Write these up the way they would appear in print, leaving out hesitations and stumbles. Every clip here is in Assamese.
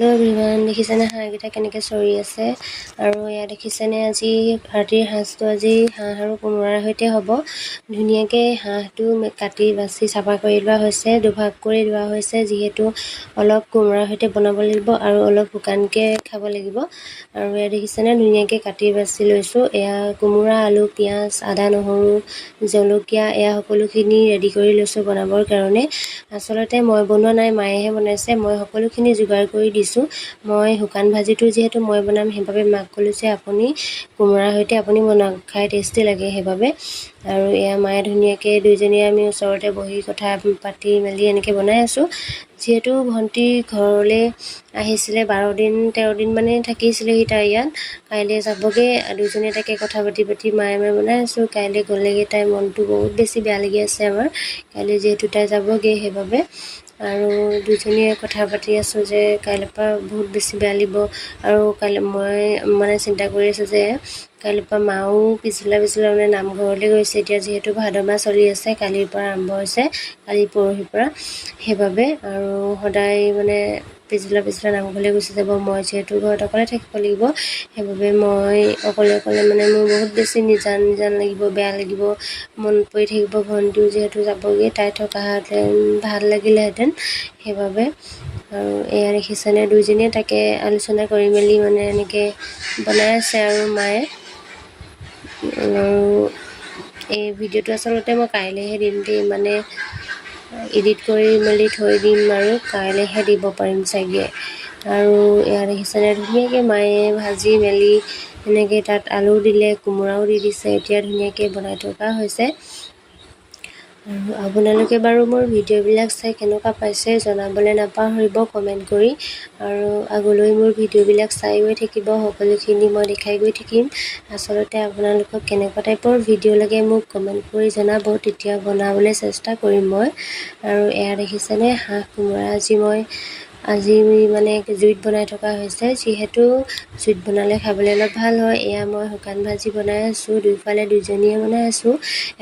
হেল্ল' এভৰিৱান, দেখিছেনে হাঁহকেইটা কেনেকৈ চৰি আছে? আৰু এয়া দেখিছেনে, আজি ৰাতিৰ সাঁজটো আজি হাঁহ আৰু কোমোৰাৰ সৈতে হ'ব। ধুনীয়াকৈ হাঁহটো কাটি বাছি চাফা কৰি লোৱা হৈছে, দুভাগ কৰি লোৱা হৈছে, যিহেতু অলপ কোমোৰাৰ সৈতে বনাব লাগিব আৰু অলপ শুকানকৈ খাব লাগিব। আৰু এয়া দেখিছেনে, ধুনীয়াকৈ কাটি বাছি লৈছোঁ। এয়া কোমোৰা, আলু, পিঁয়াজ, আদা, নহৰু, জলকীয়া, এয়া সকলোখিনি ৰেডি কৰি লৈছোঁ বনাবৰ কাৰণে। আচলতে মই বনোৱা নাই, মায়েহে বনাইছে। মই সকলোখিনি যোগাৰ কৰি দিছোঁ। মই শুকান ভাজিটো যিহেতু মই বনাম, সেইবাবে মাক ক'লোঁ যে আপুনি কোমোৰাৰ সৈতে আপুনি বনাওক, খাই টেষ্টি লাগে সেইবাবে। আৰু এয়া মায়ে ধুনীয়াকৈ, দুইজনীয়ে আমি ওচৰতে বহি কথা পাতি মেলি এনেকৈ বনাই আছোঁ। যিহেতু ভণ্টি ঘৰলৈ আহিছিলে, 12 দিন 13 দিন মানে থাকিছিলেহি তাই ইয়াত, কাইলৈ যাবগৈ। দুইজনীয়ে তাকে কথা পাতি পাতি মায়ে মই বনাই আছোঁ। কাইলৈ গ'লেগৈ তাইৰ মনটো বহুত বেছি বেয়া লাগি আছে আমাৰ, কাইলৈ যিহেতু তাই যাবগৈ সেইবাবে। আৰু দুইজনীয়ে কথা পাতি আছোঁ যে কাইলৈৰ পৰা বহুত বেছি বেয়া লাগিব। আৰু কাইলৈ মই মানে চিন্তা কৰি আছোঁ যে কাইলৈৰ পৰা মাও পিছবেলা পিছবেলা মানে নামঘৰলৈ গৈছে। এতিয়া যিহেতু ভাদ মাহ চলি আছে, কালিৰ পৰা আৰম্ভ হৈছে, কালি পৰহিৰ পৰা, সেইবাবে। আৰু সদায় মানে পিছবেলা পিছবেলা নামঘৰলৈ গুচি যাব। মই যিহেতু ঘৰত অকলে থাকিব লাগিব, সেইবাবে মই অকলে অকলে মানে মোৰ বহুত বেছি নিজান নিজান লাগিব, বেয়া লাগিব, মনত পৰি থাকিব। ভণ্টিও যিহেতু যাবগৈ, তাই থকাহেঁতেন ভাল লাগিলেহেঁতেন সেইবাবে। আৰু এয়া দেখিছেনে, দুইজনীয়ে তাকে আলোচনা কৰি মেলি মানে এনেকৈ বনাই আছে আৰু মায়ে। আৰু এই ভিডিঅ'টো আচলতে মই কাইলৈহে দিম দেই, মানে এডিট কৰি মেলি থৈ দিম আৰু কাইলৈহে দিব পাৰিম চাগে। আৰু এয়া দেখিছেনে, ধুনীয়াকৈ মায়ে ভাজি মেলি এনেকৈ তাত আলু দিলে, কোমোৰাও দি দিছে। এতিয়া ধুনীয়াকৈ বনাই থকা হৈছে। আৰু আপোনালোকে বাৰু মোৰ ভিডিঅ'বিলাক চাই কেনেকুৱা পাইছে জনাবলৈ নাপাহৰিব কমেণ্ট কৰি। আৰু আগলৈ মোৰ ভিডিঅ'বিলাক চাই গৈ থাকিব, সকলোখিনি মই দেখাই গৈ থাকিম। আচলতে আপোনালোকক কেনেকুৱা টাইপৰ ভিডিঅ' লাগে মোক কমেণ্ট কৰি জনাব, তেতিয়া বনাবলৈ চেষ্টা কৰিম মই। আৰু এয়া দেখিছেনে, হাঁহ কোমোৰা আজি মানে জুইত বনাই থকা হৈছে, যিহেতু জুইত বনালে খাবলৈ অলপ ভাল হয়। এয়া মই শুকান ভাজি বনাই আছোঁ, দুইফালে দুজনীয়ে বনাই আছোঁ।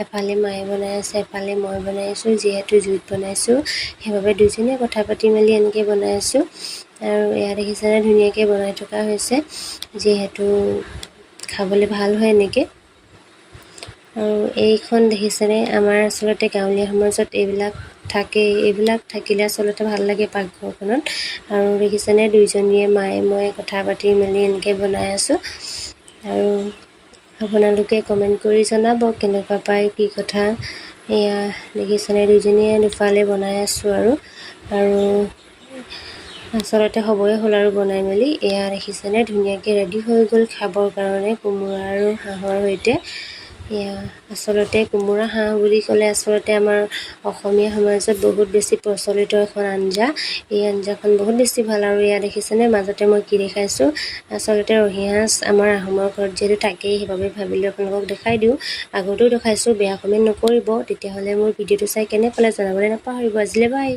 এফালে মায়ে বনাই আছে, এফালে মই বনাই আছোঁ। যিহেতু জুইত বনাইছোঁ, সেইবাবে দুজনীয়ে কথা পাতি মেলি এনেকৈ বনাই আছোঁ। আৰু এয়া দেখিছেনে, ধুনীয়াকৈ বনাই থকা হৈছে, যিহেতু খাবলৈ ভাল হয় এনেকৈ। আৰু এইখন দেখিছেনে, আমাৰ আচলতে গাঁৱলীয়া সমাজত এইবিলাক থাকেই। এইবিলাক থাকিলে আচলতে ভাল লাগে পাকঘৰখনত। আৰু দেখিছেনে, দুইজনীয়ে মায়ে মই কথা পাতি মেলি এনেকৈ বনাই আছোঁ। আৰু আপোনালোকে কমেণ্ট কৰি জনাব কেনেকুৱা পায়, কি কথা। এয়া দেখিছেনে, দুইজনীয়ে দুফালে বনাই আছোঁ। আৰু আৰু আচলতে হ'বই হ'ল আৰু বনাই মেলি। এয়া দেখিছেনে, ধুনীয়াকৈ ৰেডি হৈ গ'ল খাবৰ কাৰণে কোমোৰা আৰু হাঁহৰ সৈতে। এয়া আচলতে কোমোৰা হাঁহ বুলি ক'লে আচলতে আমাৰ অসমীয়া সমাজত বহুত বেছি প্ৰচলিত এখন আঞ্জা। এই আঞ্জাখন বহুত বেছি ভাল। আৰু এয়া দেখিছেনে, মাজতে মই কি দেখাইছোঁ? আচলতে ৰহি সাঁজ আমাৰ আহোমৰ ঘৰত যিহেতু থাকেই, সেইবাবে ভাবিলোঁ আপোনালোকক দেখাই দিওঁ। আগতেও দেখাইছোঁ, বেয়া কমেণ্ট নকৰিব। তেতিয়াহ'লে মোৰ ভিডিঅ'টো চাই কেনে পালে জনাবলৈ নাপাহৰিব। আজিলৈ বাই।